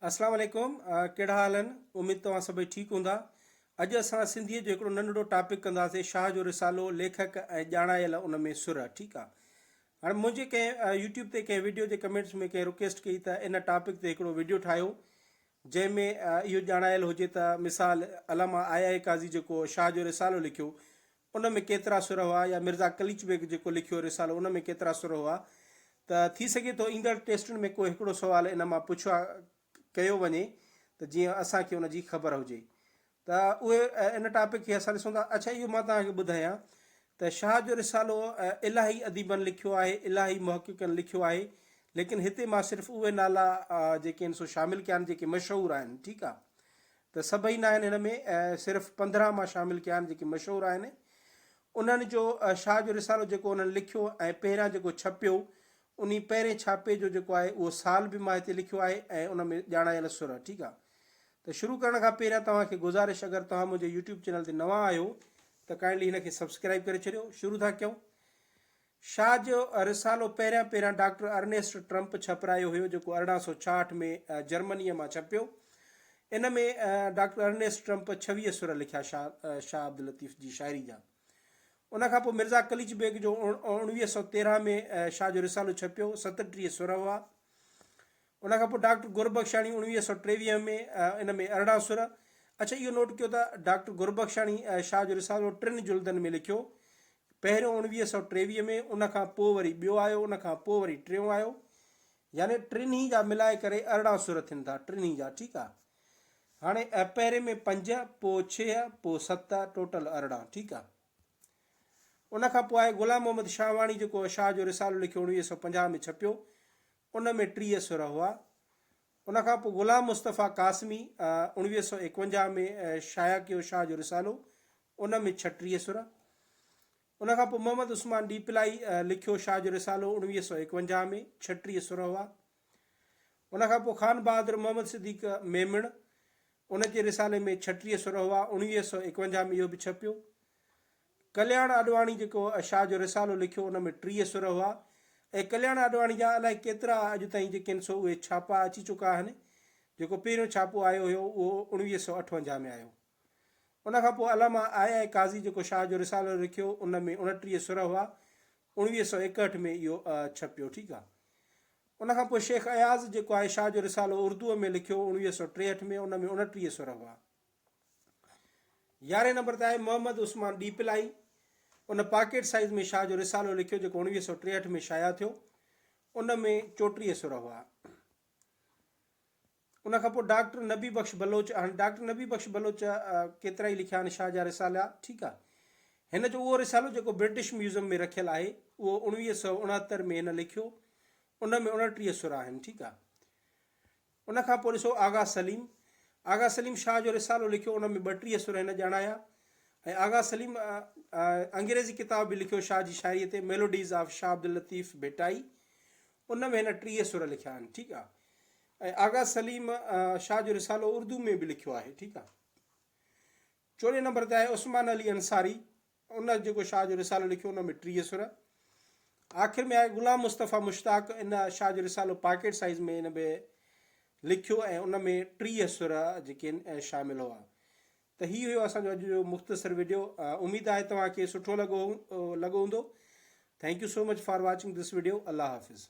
اسلام عليڪم ڪهڙا حال آهن اميد توهان سڀئي ٺيڪ هوندا اڄ اسان سنڌيء جو هڪڙو ننڍڙو ٽاپڪ ڪنداسين شاهه جو رسالو ليکڪ ۽ ڄاڻايل ان ۾ سر ٺيڪ آ هاڻي منهنجي ڪنهن يوٽيوب تي ڪنهن وڊيو جي ڪمينٽس ۾ ڪنهن رڪويسٽ ڪئي ته ان ٽاپڪ تي هڪڙو وڊيو ٺاهيو جنهن ۾ اهو ڄاڻايل هجي ته مثال علامه آء آء قاضي جيڪو شاهه جو رسالو لکيو ان ۾ ڪيترا سر هئا يا مرزا قليچ بيگ جيڪو لکيو رسالو ان ۾ ڪيترا سر هئا ته ٿي سگهي ٿو ايندڙ ٽيسٽن ۾ ڪو هڪڙو سوال ان مان پڇيو ڪيو وڃي ته جيئن اسان کي ان جي خبر هجي ته اهي ان ٽاپڪ کي اسان ڏسون ٿا اڇا اهو مان توهان کي ٻڌايان ته شاهه جو رسالو الاهي اديبن لکيو آهي الاهي محققن لکيو آهي ليڪن هتي مان صرف اهي نالا جيڪي آهن سو شامل ڪيا آهن جيڪي مشهور آهن ٺيڪ آهي ته سڀئي ناهن هن ۾ صرف 15 مان شامل ڪيا آهن جيڪي مشهور آهن انهن جو شاهه جو رسالو جيڪو انهن لکيو ۽ پهريان جيڪو ڇپيو انهي پهرين ڇاپي جو جيڪو آهي اهو سال به مان هتي لکيو آهي ۽ ان ۾ ڄاڻايل سر ٺيڪ آهي ته شروع ڪرڻ کان پهريان توهان کي گذارش اگر توهان منهنجي يوٽيوب چينل تي نوان آهيو ته ڪائنڊلي هن کي سبسڪرائب ڪري ڇڏيو شروع ٿا ڪيون شاهه جو رسالو پهريان پهريان ڊاڪٽر ارنيسٽ ٽرمپ ڇپرايو هيو جيڪو 1866 ۾ جرمنيء مان ڇپيو. ان ۾ ڊاڪٽر ارنيسٽ ٽرمپ 26 سر لکيا شاهه عبداللطيف جي شاعري جا. ان کان پوء مرزا قليچ بيگ جو 1913 ۾ شاهه جو رسالو ڇپيو، 37 سر هئا. ان کان پوء ڊاڪٽر گربخشاڻي 1923 ۾ ان ۾ 18 سر. اڇا اهو نوٽ ڪيو ته ڊاڪٽر گربخشاڻي شاهه جو رسالو ٽن جلدن ۾ لکيو. پهريون 1923 ۾، ان کان پوء وري ٻيو آيو، ان کان پوء وري ٽيون آيو. يعني ٽنهي جا ملائي ڪري 18 سر ٿين ٿا، ٽنهي جا، ٺيڪ آ. هاڻي پهرين ۾ پنج، پوء ڇهه، پوء ست، ٽوٽل 18، ٺيڪ آ. ان کان پوء آهي غلام محمد شاهواڻي جيڪو شاهه جو رسالو لکيو 1950 ۾ ڇپيو. ان ۾ 30 سر هئا. ان کان پوء غلام مصطفيٰ قاسمي 1951 ۾ شايع ڪيو شاهه جو رسالو، ان ۾ 36 سر. ان کان پوء محمد عثمان ڏيپلائي لکيو شاهه جو رسالو 1951 ۾ 36 سر هئا. ان کان پوء خان بهادر محمد صديق ميمڻ ان جي رسالي ۾ 36 سر هئا، 1951 ۾ اهو به ڇپيو. ڪلياڻ آڏواڻي جيڪو شاهه جو رسالو لکيو ان ۾ 30 سر هئا ۽ ڪلياڻ آڏواڻي جا الائي ڪيترا اڄ تائين جيڪي آهن سو اهي ڇاپا اچي چڪا آهن. جيڪو پهريون ڇاپو آيو هيو اهو 1958 ۾ آيو. ان کان پوء علامه آء آء قاضي جيڪو شاهه جو رسالو لکيو ان ۾ 29 سر هئا 1961 ۾ اهو ڇپيو ٺيڪ آ. ان کان پوء شيخ اياز جيڪو آهي شاهه جو رسالو اردوء ۾ لکيو 1963 ۾ ان ۾ 29 سر هئا. يارهين نمبر تي آهي محمد عثمان ڏيپلائي ان پاڪيٽ سائيز ۾ شاهه جو رسالو لکيو جيڪو 1963 ۾ شايع ٿيو ان ۾ 34 سر هئا. ان کان پوء ڊاڪٽر نبي بخش بلوچ هاڻي ڊاڪٽر نبي بخش بلوچ ڪيترائي لکيا آهن شاهه جا رسالا ٺيڪ آهي هن جو اهو رسالو جيڪو برٽش ميوزم ۾ رکيل آهي اهو 1969 ۾ هن لکيو ان ۾ 29 سر آهن ٺيڪ آهي ان کان پوء ڏسو آغا سليم، آغا سليم شاهه جو رسالو لکيو ان ۾ 32 سر هن ڄاڻايا ۽ آغا سليم انگريزي ڪتاب به لکيو شاهه جي شاعريء تي ميلوڊيز آف شاهه عبداللطيف ڀٽائي ان ۾ هن 30 سر لکيا آهن ٺيڪ آ ۽ آغا سليم شاهه جو رسالو اردو ۾ به لکيو آهي ٺيڪ آ. چوڏهين نمبر تي آهي عثمان علي انصاري ان جيڪو شاهه جو رسالو لکيو ان ۾ 30 سر. آخر ۾ آهي غلام مصطفيٰ مشتاق ان شاهه جو رسالو پاڪيٽ سائيز ۾ ان به لکيو ۽ ان ۾ 30 سر جيڪي آهن شامل هئا. ته هي هيو اسان جو اڄ جو مختصر وڊيو اميد آهي توهان کي سٺو لڳو لڳو هوندو. Thank you so much for watching this video Allah Hafiz.